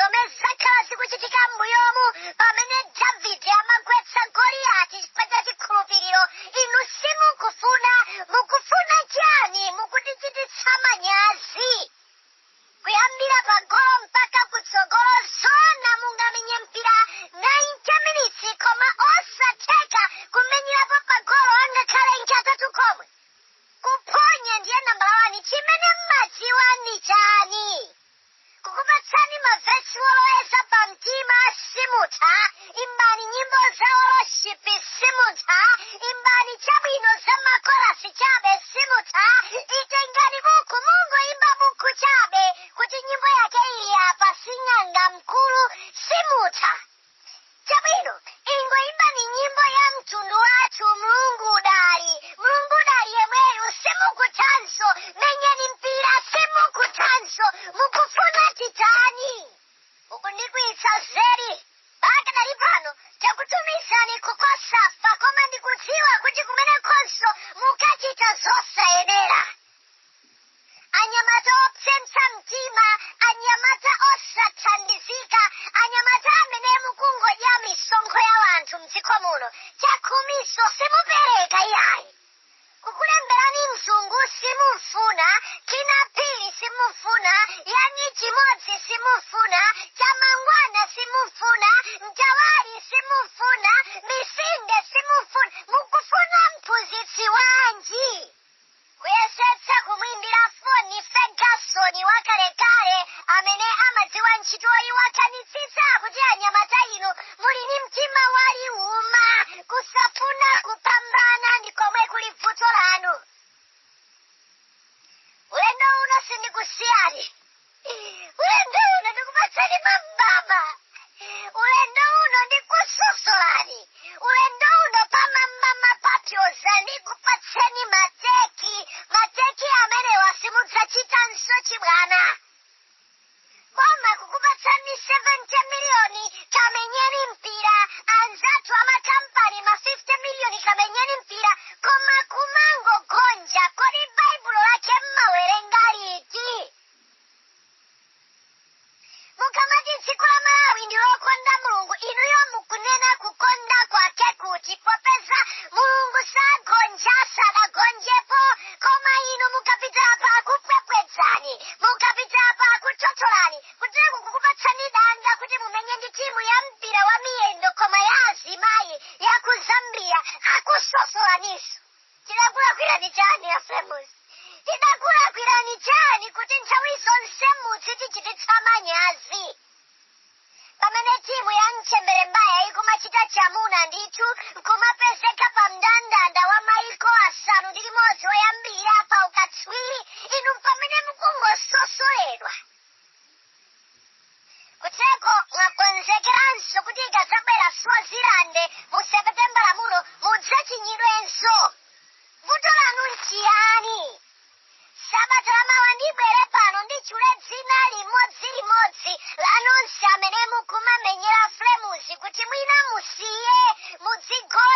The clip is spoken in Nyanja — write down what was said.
Zomwe zakhala zikuchitika m'mbuyomu pamene Davide amagwetsa Goliyati chifukwa cha chikhulupiriro, inu simukufuna. Mukufuna chani? Mukutichititsa manyazi. Kuyambira pa golo mpaka kutsogolo, zoona mungamenye mpira 90 minutes koma osatheka kumenyerapo pa golo angakhale nkatatu komwe? Kuphonya ndiye nambala wani. Chimene mmadziwa ndi chani? Kukupatsani mavesi woloweza pamtima simutha, imbani nyimbo za worship simutha, imbani chabwino za makorasi chabe simutha, itengani buku mungoimba buku chabe kuti nyimbo yake ili apa sing'anga mkulu simutha. Chabwino, ingoimbani nyimbo ya mtundu wathu Mulungu udali, Mulungu udali yemweyu simukuthanso, menyeni mpira simukuthanso, mukufuna titani? Mukundikwiyitsa zedi. Pakadali pano takutumizani ku Cosafa koma ndikudziwa kuti kumenekonso mukachita zosayenera. Anyamata opsentsa mtima, anyamata osathandizika, anyamata amene mukungodya misonkho ya wanthu mdziko muno, chakhumiso simupereka iyayi. Kukulemberani mzungu simufuna, Kinnah Phiri simufuna, Yani Chimodzi simufuna, Chamangwana simufuna, Mtawali simufuna, Misinde simufuna, mukufuna mphunzitsi wanji? Kuyesetsa kumuimbira foni Ferguson wakalekale amene amadziwa ntchitoyi wakanitsitsa kuti anyamata inu muli ndi mtima waliuma, kusafuna kupambana ndi komwe kuli vuto lanu. Ulendo uno sindikusiyani. Ulendo uno ndikupatsani mambama. Ulendo uno ndikusosolani. Ulendo uno pamambama papyoza ndikupatseni mateki. Mateki amenewa simudzachitanso chibwana. Boma kukupatsani 70 miliyoni kamenyeni mpira, anzathu amakampani ma 50 miliyoni kamenyeni mpira, koma kumangogonja. Kodi Baibulo lake mmawerenga liti? Mukamati dziko la Malawi ndi lokonda Mulungu, inuyo mukunena kukonda kwake kuti popeza Mulungu sagonja, sadagonjepo, koma inu mukapita apa akupwepwedzani, mukapita apa akuthotholani, kuteku kukupatsani danga kuti mumenye ndi timu ya mpira wa miyendo koma ya azimayi ya ku Zambia akusosolaniso. Tidakulakwirani chani a Flames? Tidakulakwirani chani kuti nthawi zonse mudzitichititsa manyazi? Pamene timu ya mchembere mbaya ikumachita chamuna ndithu nkumapezeka pa mndandanda wa maiko asanu ndi limodzi oyambirira pa ukatswiri, inu pamene mukungososoledwa. Kuteko mwakonzekeranso kuti ikadzabwera Swaziland mu Sepetembala muno mudzachinyidwenso. Vuto lanu nchiyani? Sabata lamawa ndibwere pano nditchule dzina limodzilimodzi la nonse amene mukumamenyera Flames kuti mwina musiye mudzigola.